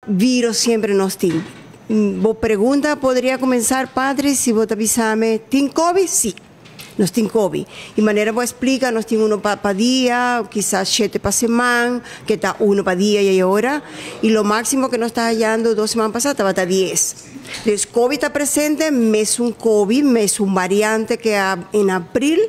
Virus semper nos tin. Bo pregunta podria comenzar, Padre, si bo ta bisame, tin COVID? Si. Nos tin COVID. Y manera bo explica, nos tin uno pa dia, quizás 7 pa siman, cu ta uno pa dia y ora. Y lo maximo cu nos ta hayando 2 siman pasa tabata 10. Entonces, COVID ta presente, mesun COVID, mesun variante cu na april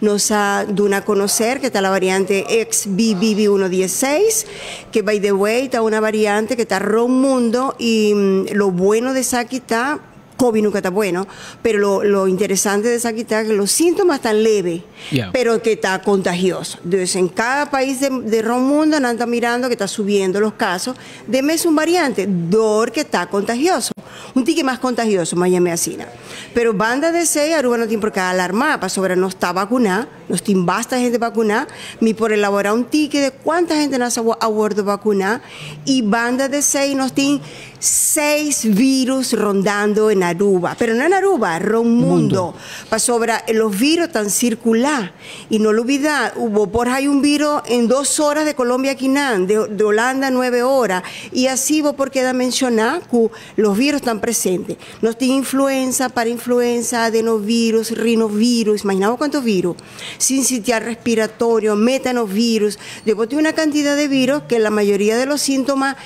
nos a duna conoce, cu ta e variante XBB.1.16, cu, by the way, ta un variante cu ta rond mundo y lo bueno di esaki ta, COVID nunca ta bueno, pero lo interesante di esaki ta cu los síntomas tan leve, pero cu ta contagioso. Entonces, en cada país de rond mundo, nan ta mirando cu ta subiendo los casos di mesun variante, dor cu ta contagioso. Un tiki mas contagioso, mi yam'e asina. Pero banda di esey, Aruba no tin por ke alarma, pasobra nos ta vacuna, nos tin basta hende vacuna, mi por elabora un tiki di cuanto hende nos a wordo vacuna, y banda di esey nos tin seis virus rondando na Aruba, pero no na Aruba, rond mundo. Pasobra los virus tan circula y no lubida, hubo por ahí un virus en 2 horas de Colombia aki, de Holanda 9 horas, y asina bo por keda menciona cu los virus tan presentes. Nos tin influenza, parainfluenza, adenovirus, rinovirus, imagina cuanto virus, sincitial respiratorio, metanovirus, después tiene una cantidad de virus que la mayoría de los síntomas,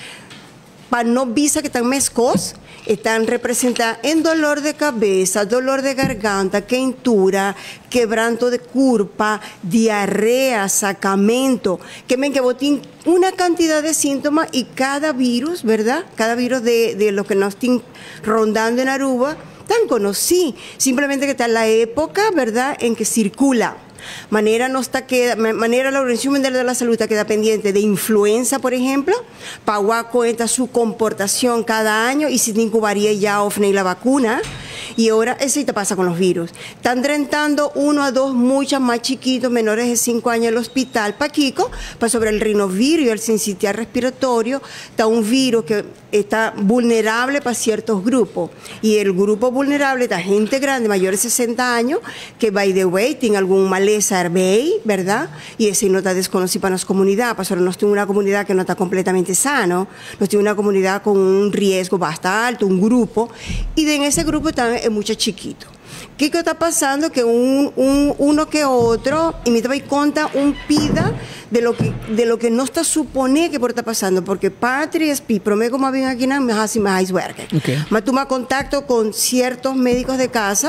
pa no bisa cu tan mescos, están representados en dolor de cabeza, dolor de garganta, quentura, quebranto de curpa, diarrea, sacamento, que men que bo tin una cantidad de síntomas y cada virus, ¿verdad? Cada virus de lo que nos están rondando en Aruba, tan conocí, simplemente que está en la época, ¿verdad?, en que circula. Manera no está queda, manera la Organización Mundial de la Salud ta keda pendiente di influenza, por ehempel, pa cuenta su comportacion cada aña y si tin cu varia ya of la vacuna. Y ahora eso te pasa con los virus. Están rentando uno a dos muchas más chiquitos, menores de 5 años al hospital. Pakico, pa sobre el rinovirus y el sincitial respiratorio, ta un virus cu ta vulnerable pa cierto grupo. Y el grupo vulnerable ta hende grandi, mayor di 60 aña, cu, by the way, tin algun malesa erbij, ¿verdad? Y esey no ta desconoci pa nos comunidad, pasobra nos tin un comunidad cu no ta completamente sano, nos tin un comunidad cu un riesgo bastante halto, un grupo, y den ese grupo tambe ta mucho chikito. Kico ta pasando? Cu uno cu otro, y mi tambe conta un pida de lo que no ta supone cu por ta pasando, porque Patria pi, prome cu bin aki nan, mi a haci mi huiswerk. Mi a tuma contacto cu cierto medico di cas,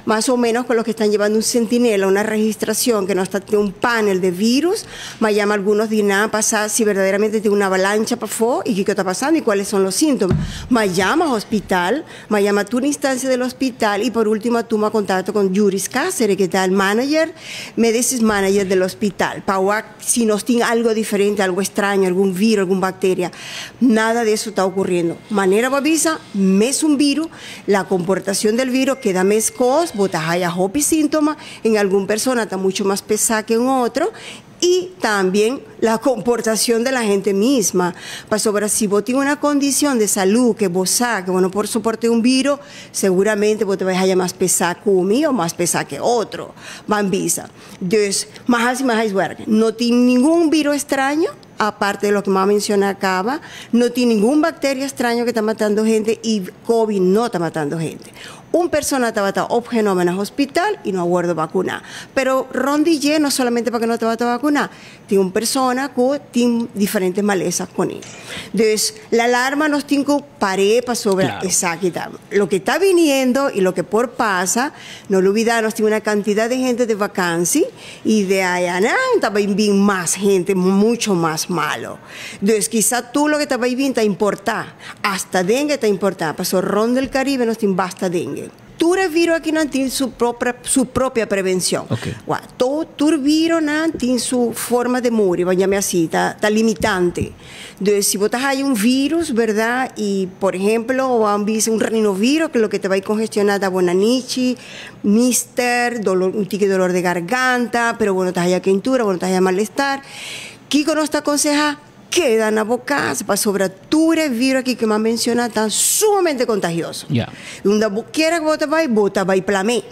más o menos con los que están llevando un centinela, una registración, que no está un panel de virus, me llama algunos de nada pasar si verdaderamente tiene una avalancha para afuera y qué está pasando y cuáles son los síntomas. Me llama al hospital, me llama a tu instancia del hospital y, por último, toma contacto con Juris Cáceres, que está el manager, medicine manager del hospital, para si nos tiene algo diferente, algo extraño, algún virus, alguna bacteria. Nada de eso está ocurriendo. Manera bo a bisa, mesun virus, la comportación del virus keda mescos, bo ta haya hopi síntoma, en alguna persona ta mucho mas pesa cu en otro, y también la comportación de la gente misma. Pasobra si bo tin un condicion di salud cu bo sabi cu, bueno, por soporta un virus, seguramente bo ta bay haya mas pesa cu mi of mas pesa cu otro. Ban bisa. Dus, mas asina, mas huiswerk. No tin ningun virus straño, aparte di loke mi a menciona caba, no tin ningun bacteria straño cu ta matando hende y COVID no ta matando hende. Un persona tabata opgenomen na hospital y no a wordo vacuna. Pero rond di no solamente pa no tabata vacuna, tin un persona cu tin diferente malesa cune. Dus, la alarma nos tin cu para pasobra esaki. Loke ta biniendo y loke por pasa, no lubida, nos tin un cantidad di hende di vakantie y di ey tambe bin mas hende mucho mas malo. Dus, quizá tur loke ta bin ta importa, hasta dengue ta importa, pasobra rond del Caribe nos tin basta dengue. Tur virus aki nan tin su propio prevencion. Tur virus nan tin su forma di muri, ban yam'e asina, ta limitante. Dus si bo tin un virus, ¿verdad? Y, por ehempel, un rinovirus, cu loke ta bay congestiona ta bo nanishi, nister, dolor, un tiki dolor di garganta, pero bueno, ta quentura, bueno, ta malestar. Kico nos ta aconseha? Keda na bo cas, pasobra tur virus aki cu mi a menciona ta sumamente contagioso. Unda bo kier bo ta bay, bo ta bay plama.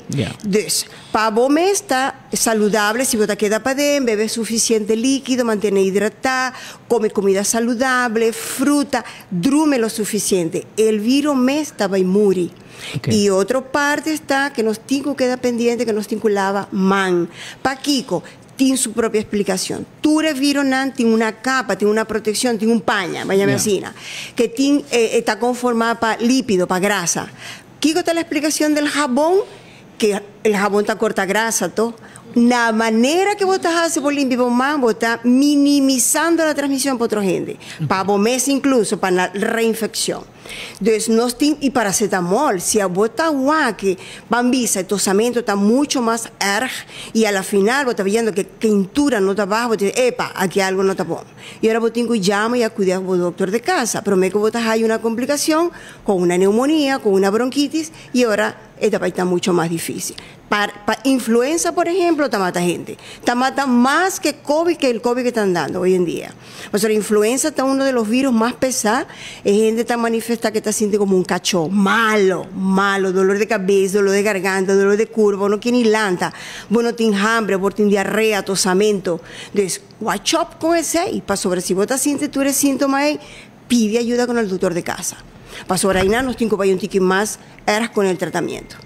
Dus, pa bo mes ta Saludable, si bo ta keda paden, bebe suficiente likido, mantene hidrata, come cuminda saludable, fruta, drumi lo suficiente. E virus mes ta bay muri. Y otro parti ta cu nos tin cu keda pendiente cu nos tin cu laba man. Pakico, tin su propio explicacion. Tur virus tin un capa, tin un proteccion, tin un paña, vaya asina, cu tin, ta conforma pa lipido, pa grasa. Kico ta e explicacion del habon? Cu e habon ta corta grasa, to. Na manera cu bo ta haciendo limpia e man, bo ta minimizando e transmision pa otro hende. Pa bo mes incluso, pa e reinfeccion. Entonces, nos tin y paracetamol, si bo ta cu ban bisa, e tosamento ta mucho mas erg y al final bo ta viendo cu keintura no ta baho, bo epa, aki algo no ta bon. Y awor bo tin cu yama y acudi na doctor di cas. Prome cu bo ta un complicacion cu un neumonía, cu un bronquitis y awor ta bay ta mucho mas dificil. Pa influenza, por ehempel, ta mata hende. Ta mata mas cu COVID, cu e COVID cu ta dando hoy en dia. O sea, la influenza ta uno di e virus mas pesa y hende ta manifesta cu ta sintiendo como un cacho. Malo, malo, dolor di cabes, dolor di garganta, dolor di curpa, no kier ni lanta, bo no tin hamber, bo tin diarrea, tosamento. Entonces, watch up cu esey. Pasobra si bo ta sinti tur sintoma ey, pidi ayudo cu e doctor di cas. Pasobra ey nos tin cu bay un tiki mas erg cu e tratamento.